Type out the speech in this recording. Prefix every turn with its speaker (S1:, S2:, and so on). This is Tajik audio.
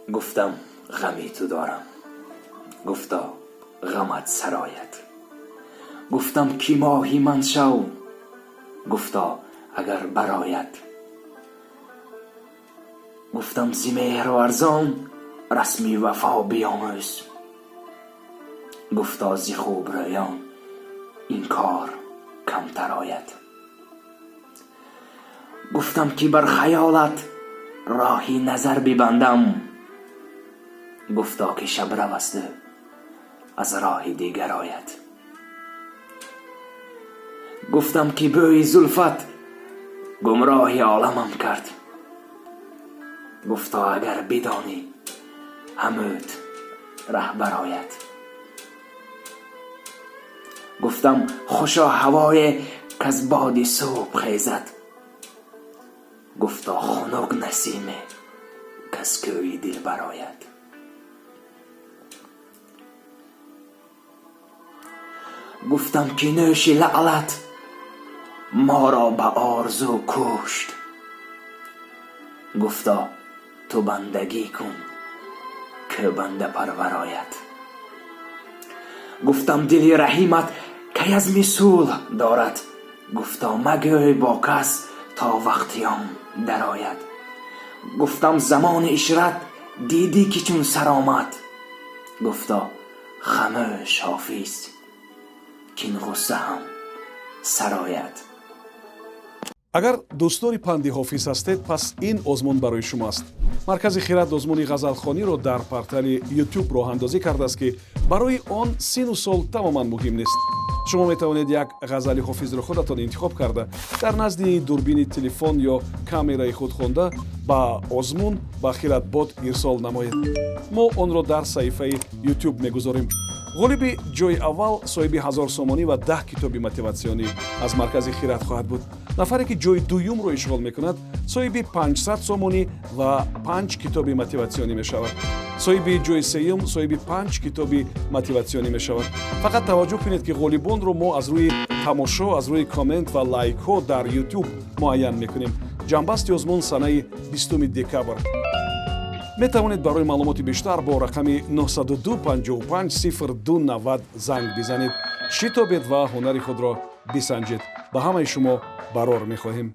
S1: Гуфтам: «Ғами ту дорам». Гуфто: «Ғамат сарояд». Гуфтам ки моҳи ман шав. Гуфто: «Агар барояд». Гуфтам: «Зи меҳрварзон расми вафо биёмӯз». Гуфто: «Зи хубрӯён ин кор камтар ояд». Гуфтам ки бар хаёлат роҳи назар бибандам. Гуфто ки шабравасту аз роҳи дигар ояд. Гуфтам ки бӯи зулфат гумроҳи оламам кард. Гуфто: «Агар бидонӣ, ҳамӯт раҳбар ояд». Гуфтам: «Хушо ҳавое, каз боди субҳ хезад». Гуфто: «Хунук насиме, каз кӯи дил барояд». Гуфтам ки нӯши лаълат моро ба орзу кушт. Гуфто: «Ту бандагӣ кун, кӯ бандапарвар ояд». Гуфтам: «Дили раҳимат кай азми сулҳ дорад?» Гуфто: «Магӯй бо кас, то вақти он дарояд». Гуфтам: «Замони ишрат дидӣ, ки чун сар омад?» Гуфто: «Хамӯш, Ҳофиз, кин ғусса ҳам сарояд».
S2: Агар дӯстдори панди Ҳофиз ҳастед, пас ин озмун барои шумо аст. Маркази «Хирад» озмуни ғазалхониро дар портали YouTube роҳандозӣ кардааст, ки барои он сину сол тамоман муҳим нест. Шумо метавонед як ғазали Ҳофизро худатон интихоб карда, дар назди дурбини телефон ё камераи худ хонда, ба озмун ба Хиратбот ирсол намоед. Мо онро дар саҳифаи YouTube мегузорем. Ғолиби ҷои аввал соҳиби 1000 сомонӣ ва 10 китоби мотиватсионӣ аз маркази «Хират» хоҳад буд. Нафаре ки ҷои дуюмро ишғол мекунад, соҳиби 500 сомонӣ ва панҷ китоби мотиватсионӣ мешавад. Соҳиби ҷои сеюм соҳиби панҷ китоби мотиватсионӣ мешавад. Фақат таваҷҷӯҳ кунед, ки ғолибонро мо аз рӯи тамошо, аз рӯи коммент ва лайкҳо дар YouTube муайян мекунем. Ҷамъбасти озмун санаи 20 декабр. Метавонед барои маълумоти бештар бо рақами 902 55 02 90 занг бизанед. Шитобед ва ҳунари худро бисанҷед. Ба ҳамаи шумо барор мехоҳем.